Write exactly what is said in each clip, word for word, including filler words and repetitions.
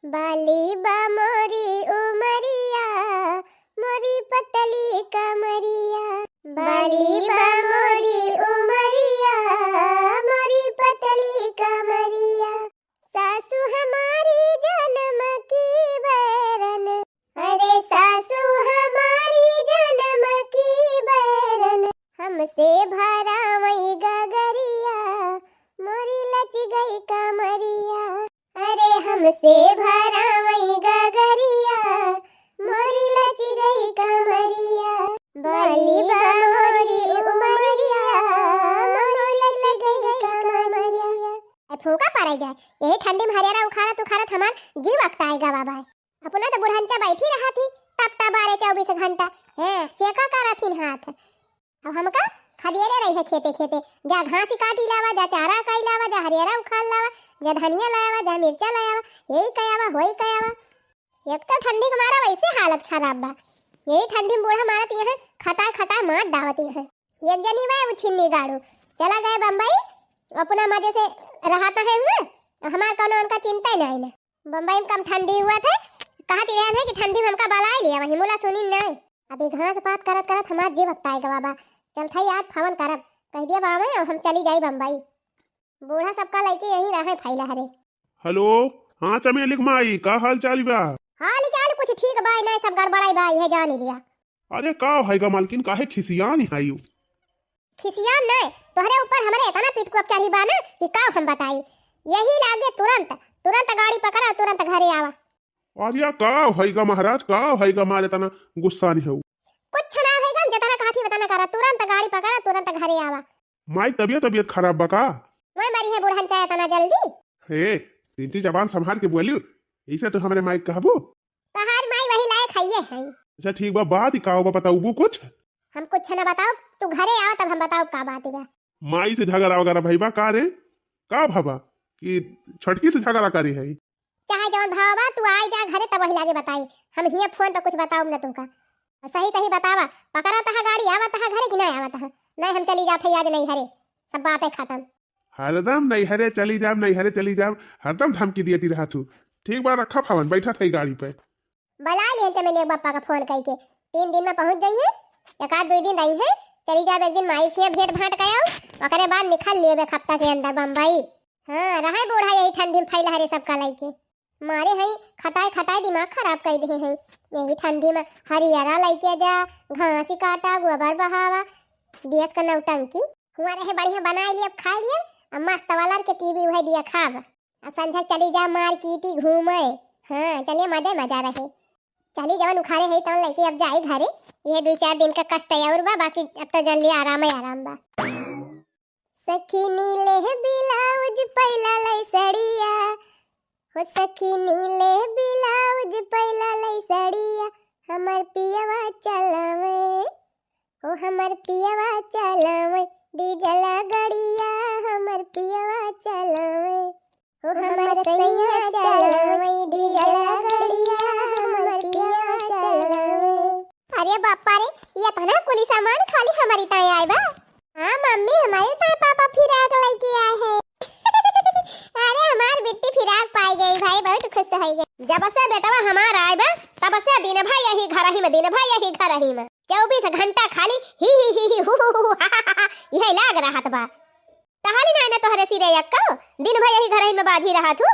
बाली बा मोरी उमरिया, मोरी पतली कमरिया। बाली बा मोरी उमरिया, मोरी पतली कमरिया। सासू हमारी जन्म की बैरन, अरे सासू हमारी जन्म की बैरन। हमसे भरावई गगरिया, मोरी लच गई कमरिया। अरे हमसे भरावई गगरिया, मोरी लच गई कमरिया। बाली बा मोरी उमरिया, मोरी लच गई कमरिया। ए फूंका पड़े जाए, यही ठंडी में हरियरा उखाड़त उखाड़त हमार जीव अकताए गवा बाय। अपना तो बुढ़ंचा बैठी रहा थी, तब तब बारह चौबीस घंटा, हैं, सेका करत हिन हाथ। अब हमका खदियरे रही है खेते खेते, जा घास काटी लावा, जा चारा काई लावा, जा हरियरा उखाड़ लावा, जा धनिया लावा, जा मिर्चा लावा, यही कयावा, होई कयावा। एक तो ठंडी के मारा वैसे हालत खराब बा, यही ठंडी में बूढ़ा मारत यहाँ खटाए खटाए मार डावत यहाँ। एक जनी बा वो छिन्नी गाड़ू, चला गए बम्बई, अपना मजे से रहता है हुआ, हमार कौनो उनका चिंता ही नहीं ना। बम्बई में कम ठंडी हुआ था, कहती रहन है कि ठंडी में हमका बलाए लिया, वही मुला सुनी नहीं। अभी घास पात करत करत हमार जीव अकताए गवा बा। चल थाई आज फोन करब, कह दिया बाबा हम चली जाई बम्बई। बूढ़ा सबका लइके यहीं रहे फैला हरे। हेलो, हाँ चमेली के माई, का हाल चाल बा? हाल चाल कुछ ठीक बा, नहीं सब गड़बड़ाई बा, ये जान लिया। अरे का होइगा मालकिन, काहे खिसियान है यू? खिसियान नहीं, तोहरे ऊपर हमरे इतना पितकुअप चढ़ी बा ना कि का हम बताई। यही लागे तुरंत, तुरंत गाड़ी पकड़ा, तुरंत घरे आवा। अरे का होइगा महाराज, का होइगा, मारे तना गुस्सा नहीं हो? कुछ ना होइगा, जितना कहती उतना करा, तुरंत गाड़ी पकड़ा, तुरंत घरे आवा। माई तबियत, तबियत खराब बा का? मैं मरी है बुढ़न चाहे तना जल्दी। हे, तीन जबान संभाल के बोलियो, इसे तो हमरे माई कहबो। तहार माई वही लायक है ये है। अच्छा ठीक बा, बात ही का बा, बताऊबू कुछ? हम कुछ ना बताओ, तू घरे आओ तब हम बताओ का बात बा। माई से झगड़ा वगैरह भई बा का रे? का भवा कि छोटकी से झगड़ा करे है? चाहे जौन भवा बा, तू आई जा घरे तब वही लागे बताई। हम हिया फोन पर कुछ बताओ न तुमका। और सही सही बतावा, पकड़ा तहा गाड़ी, आवा तहा घरे कि नहीं आवा तहा? नहीं, हम चली जात है आज नहीं हरे, सब बातें खत्म। हरदम नैहरे चली जाब, नैहरे चली जाब, हरदम धमकी दियती रहत हू। ठीक बा, रखा फोन, बैठत है गाड़ी पे। बुला लिहन चमेलिया के बप्पा का फोन कइके, तीन दिन में पहुँच जइहे, एक आध दुइ दिन रही है, चली जाब एक दिन माई खिया भेंट भांट कयाओ, ओकरे बाद निकल लेबे एक हफ्ता के अंदर बम्बई। हाँ, रहे बूढ़ा यही ठंडी में फैला हरे सबका लइके। मारे हई खटाए खटाए दिमाग खराब कइ दिहे हई। यही ठंडी में हरियरा लइके जा, घास काटा, गोबर बहावा, दियस का नौटंकी। हुआ रहे बढ़िया बनाए लिए, अब खाए लिए, अब मस्त वाला के टीवी उहे दिया खाब। आ संझा चली जा मार्केट घूमे। हाँ, चलिए मजे मजा रहे। चली जवन उखाड़े है तवन लइके अब जाई घरे। ये दुइ चार दिन का कष्ट है और बा, बाकी अब तो जन लिया आराम है, आराम बा। सखी नीले ब्लाउज पहिला लै सड़िया, हो सखी नीले ब्लाउज पहिला लै सड़िया, हमर पियवा चलावे। ओ हमर पियवा चलावे डीजल गड़िया, हमर पियवा चलावे। ओ हमर सैया चलावे डीजल गड़िया, हमर पियवा चलावे। अरे बापा रे, ये इतना कुली सामान खाली हमारी ताई आए बा? हाँ मम्मी, हमारे ताई पापा फिराक लेके आए हैं। अरे हमार बिट्टी फिराक पाई गई भाई, बहुत खुश हो गई। जब से बेटवा हमार आए बा, तब से दिन भर यही घर ही में, दिन भर यही घर ही में। चउबीस घंटा खाली ही ही ही ही हु हु हु हु हा हा हा हा, यही लाग रहत बा। टहली नाई ना तोहरे सिरे यक्को, दिन भर यही घर ही में बाझी रहत हू।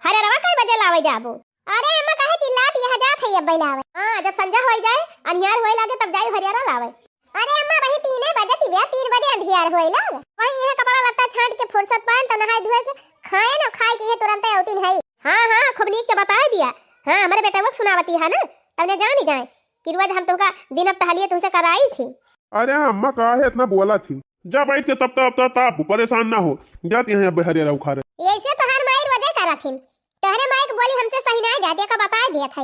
हरियरवा कई बजे लावे जाबो? अरे अम्मा काहे चिल्लात यह जात है अब लावे। हाँ, जब संझा होई जाए, अन्हियार होए लागे तब जाई हरियरा लावे। अरे अम्मा वही तीने बजे तिबिया, तीन बजे अंधियार होए लाग। वही यह कपड़ा लत्ता छांट के फुर्सत पाएन तो नहाए धोए के खाए न खाए के ये तुरंत औतिन है। हाँ हाँ, खूब नीक के बताए दिया। हाँ, हमारे बेटवा के सुनावती है ना, तब ने जानी जाए। कि रोज हम तुमका दिन अब टहलिए तुमसे कराई थी। अरे अम्मा काहे इतना बोला थी? जा बैठ के तब तब तब ताप, परेशान ना हो। जाती हैं अब हरियरा उखाड़े। ऐसे तोहार माई रोजे करत हिन। तोहरे माई के बोली हमसे सही ना जाती, का बताए दिया था।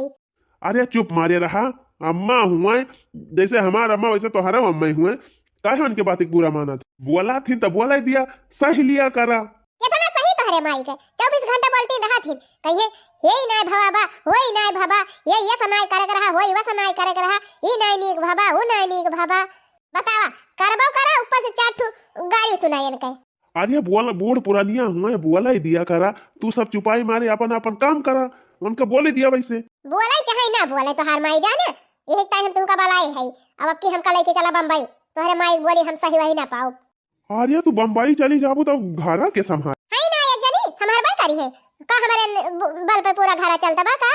अरे चुप मारे रहा, अम्मा हुए, जैसे हमार अम्मा वैसे तोहरा अम्मा ही हुए। काहे उनके बात के बुरा मानत? बोला थी तो बोला ही दिया, सही लिया करा। कितना सही तोहरे माई के, चउबीस घंटा बोलती रहा थी, कहिए, "हे ई नाय भवा बा, हो ई नाय भवा, ये, ये सनाय करे के रहा, हो ई वसनाय करे के रहा, ई नाय नीक भवा, वो नाय नीक भवा।" बतावा, करबो करा, ऊपर से चार ठू गाली सुनाई इनके। अरे बोल, बूढ़ पुरानिया हुए, बोले दिया करा, तू सब चुपाई मारे अपन अपन काम करा, उनका बोले दिया वैसे। बोले चाहे ना बोले, तोहार माई जाने, यही ताई हम तुमका बलाए है। अब अबकी हमका लेके चला बम्बई, तोहरे माई बोली हम सही वही ना पाओ। अरे तू बम्बई चली जाबू तब घरा के संभार। है ना एक जनी संभारबे करी है, का हमारे ब-, बल पे पूरा घरा चलता बा का?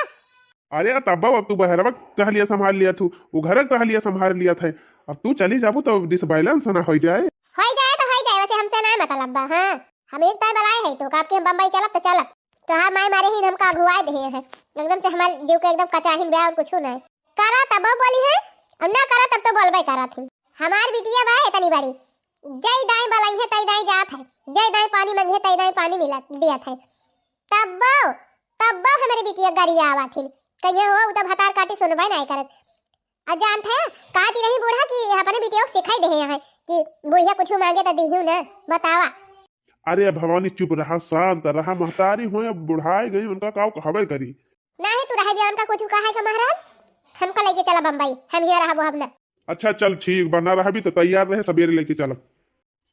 अरे तब अब तू बहरवा टहलिया संभाल लिया थू, वो घर टहलिया संभाल लिया था। अब तू चली जाबू तो डिसबैलेंस ना हो जाए। हो जाए तो हो जाए, वैसे हमसे ना मतलब बा। हाँ, हम एक ताई बलाए है तो का, आपके हम बम्बई चलब तो चलब। तोहार माई मारे ही हमका अगुवाए दे है, एकदम से हमारे जीव के एकदम कचाहिन बे और कुछ नहीं। करा तब बोली है, और ना करा तब तो बोलबे करा थी। हमार बिटिया बा इतनी बड़ी, जय दाई बलाई है तय दाई जात है, जय दाई पानी मंगी है तय दाई पानी मिला दिया था। तब्बो, तब्बो हमारे बिटिया गरिया आवा थी, कहिए हो उ तो भतार काटी सुनबे नहीं करत। आ जानत है, कहती रही बूढ़ा कि अपने बिटिया को सिखाई दे है कि बुढ़िया कुछ मांगे तो दीहू ना, बतावा। अरे भवानी चुप रहा, शांत रहा, महतारी होए, अब बुढ़ाए गई, उनका काव कहबे करी। नहीं तू रह दिया, उनका कुछ कहा है का महाराज, हमका लेके चला बम्बई, हम हिया रहबो हम ना। अच्छा चल ठीक बा, ना रहबी तो तैयार रहे, सबेरे लेके चलब।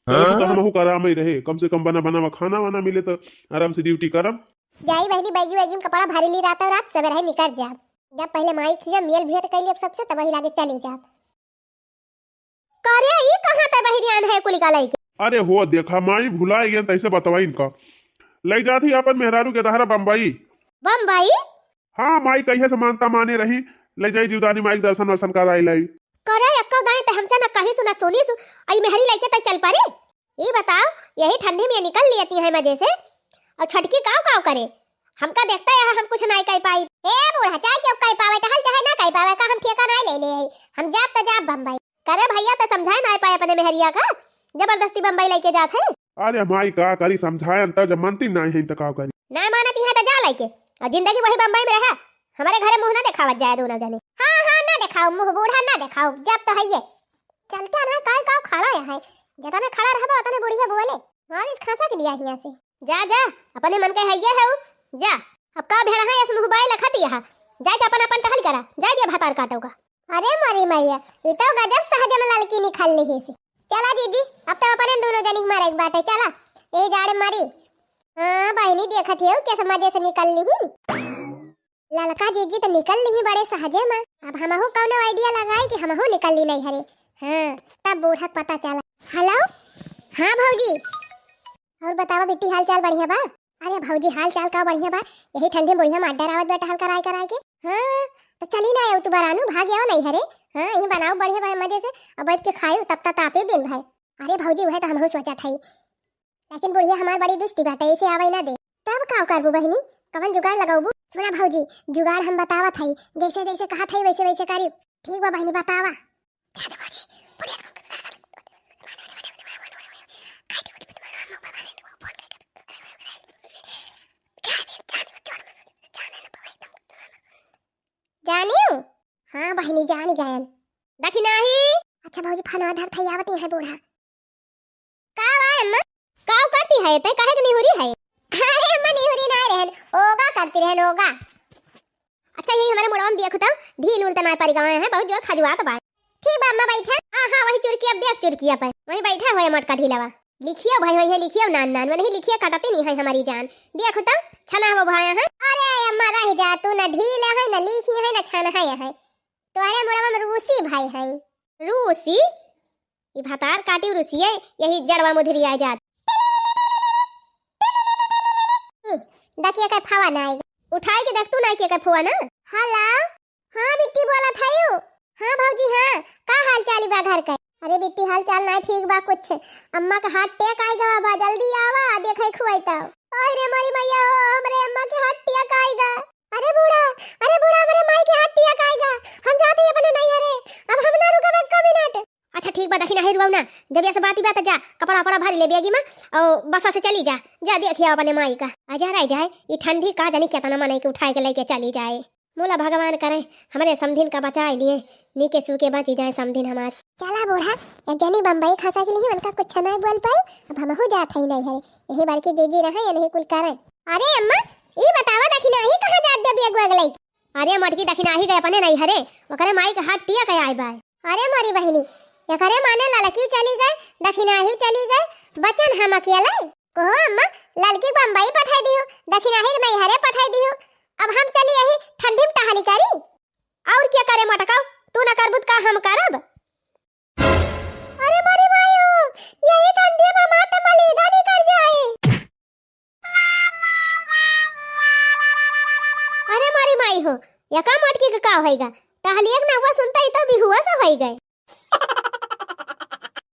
चलब तो हमहू का आराम ही रहे, कम से कम बना बना खाना वाना मिले तो आराम से ड्यूटी करब। जाई बहनी, बैगी वैगी में कपड़ा भारी ली, रात और रात सबेरे ही निकल जाब। जब पहले माई खिया मेल भेंट कैली अब सबसे, तब वही लागे चली जाब। करे ई कहाँ ते बहिरियान है कुलिका लइके? अरे हो देखा माई भुलाई गए, तैसे बतवाइन का। ले जात ही अपन मेहरारू के दहरा बम्बई। बम्बई? हाँ माई कहिए से मानता माने रही, ले जाई जीवदानी माई के दर्शन वर्शन कराई लाई। करे एक्का दाई ते हमसे ना कही सुना सुनी सु, आई मेहरी लइके ते चल पड़ी। ई बताओ, यही ठंडी में निकल लियती है मजे से, और छटकी काव काव करे? हमका देखता है हम कुछ नाई कह पाई। ए बूढ़ा, चाहे क्यों कह पावे, टहल चाहे ना कह पावे, का हम ठेका नाई ले ले है, हम जाब तो जाब बम्बई। करे भैया, ते समझाए नाई पाए अपने मेहरिया का, जबरदस्ती बम्बई लेके जात है। अरे माई का करी, समझाए अंतर जब मानती नाई है तो का करी। ना मानती है तो जा लेके, और जिंदगी वही बम्बई में रहा, हमारे घरे मुंह ना देखावत जाए दोनों जने। हाँ हाँ, ना देखाओ मुंह बूढ़ा, ना देखाओ, जब तो है ये। चलते अनवे काल काव खड़ा है, जतने खड़ा रहबा उतने बुढ़िया बोले। मालिश खांसा के लिया हिया से। जा जा, अपने मन के हइये है उ, जा। अब का भेड़ा है इस मुंह बाय लखत यहाँ, जाए के अपन अपन टहल करा, जाए दिया भातार काटो का। अरे मोरी मैया, ई तो गजब सहजे में ललकी निकल ली है से। चला दीदी, अब तो अपने दोनों जनी के मारे के बाटे, चला। ए जाड़े मारी। हाँ बहिनी, देखत हियो कैसे मजे से निकल ली ही। ललका जीजी तो निकल ली बड़े सहजे में। अब हमहू कौनो आइडिया लगाई कि हमहू निकल ली नहीं हरे। हाँ, तब बूढ़ा के पता चला। हेलो, हाँ भौजी, और बतावा बिट्टी, हाल चाल बढ़िया बा? अरे भौजी, हाल चाल का बढ़िया बा, यही ठंडी में बुढ़िया में अड्डा रावत बा टहल कराए कराए के। हाँ, तो चली ना आयो तू बरानू, भाग आओ नहीं हरे। हाँ, यही बनाओ बढ़िया बड़े मजे से, अब बैठ के खायो, तब तक तापे दिन भर। अरे भौजी, वह तो हमहू सोचत हई। लेकिन बुढ़िया हमार बड़ी दुष्टी बाटे, इसे आवे ना दे। तब का करबू बहिनी, कवन जुगाड़ लगाबू? सुना भौजी, जुगाड़ हम बतावत हई, जैसे जैसे कहत हई वैसे वैसे करी। ठीक बा बहिनी, बतावा। ध्यान दे भौजी, बुढ़िया से जानियो? हाँ बहिनी, जानी गयन। दखिनाही। अच्छा भौजी, फनवा धर थई, आवत ही है बूढ़ा। का बा अम्मा? का करती है? तै काहे के निहुरी है? अरे अम्मा, निहुरी ना रहन, ओगा करती रहन, ओगा। अच्छा, यही हमारे मुड़वा में देखो तो, ढील उल तना परि गवा है, बहुत जोर खजुआत बा। ठीक बा अम्मा, बैठा। हाँ, हाँ, वही चुरकी अब देख, चुरकी अपन। वही बैठा हुआ है मोटका ढीलवा। लिखियो भाई, वही लिखियो नान नान, वही लिखियो कटती नहीं है हमारी जान। देखो तो, छना हो भाया है। अरे अम्मा, रह जा, तू ना ढील है, ना लिखी है, ना छना है। तोहरे मुड़वा में रूसी भाई है। रूसी? ई भतार काटी रूसी है, यही जड़वा मुधरी आ जात। ई, दकिया के फवा ना आएगा। उठाई के देख तू ना के के फवा ना। हेलो, हाँ बिट्टी बोलत हयू। हाँ भौजी, हाँ, का हाल चाल बा घर के? अरे बिट्टी, हाल चाल ना ठीक बा कुछ। अम्मा के हार्ट अटैक आइ गवा बा, जल्दी आवा, देखे खुआई तब। अरे मोरी मैया, ओ हमरे अम्मा के हार्ट अटैक आइ गा। अरे बूढ़ा, अरे बूढ़ा, हमरे माई के हार्ट अटैक आइ गा। हम जाते ही अपने नैहरे, अब हम ना रुकब एको मिनट। अच्छा ठीक बा, दखिनाही रुआऊ ना, जब ऐसे बात ही बात जा, कपड़ा वपड़ा भरी ले बैगी में, और बसा से चली जा, जा देखिया अपने माई का। आ जा रह जाए, ई ठंडी का जानी केतना मनई के उठाए के लेके चली जाए। मोला भगवान करे, हमरे समधिन का बचाए लिए, नीके सूके बची जाए समधिन हमार। चला बूढ़ा, एक जनी बम्बई खसा के लिए उनका कुछ ना बोल पाए, अब हमहू जात हई नैहरे, यही बड़की जीजी रहे, यही कुल करे। अरे अम्मा, ई बतावा दखिनाही कहाँ जात दे बैग वैग लेके? अरे मोटकी, दखिनाही गए अपने नैहरे, ओकरे माई के हार्ट अटैक आए बाय। अरे मोरी बहिनी, एकरे माने ललकियो चली गए, दखिनाहियो चली गए, बचन हम अकेले? कहो अम्मा, ललकी बम्बई पठाई दियो, दखिनाही के नैहरे पठाई दियो। अब हम चली यही ठंडी में टहली करी। और क्या करे मोटकाऊ, तू ना करबू त का हम करब? अरे मारी माई हो, यही ठंडी में हमार त मलीदा निकर जाए। अरे मारी माई हो, यका मोटकी के का होइगा? टहलिए के नौवा सुनता ही तो बिहुआ से होई गए।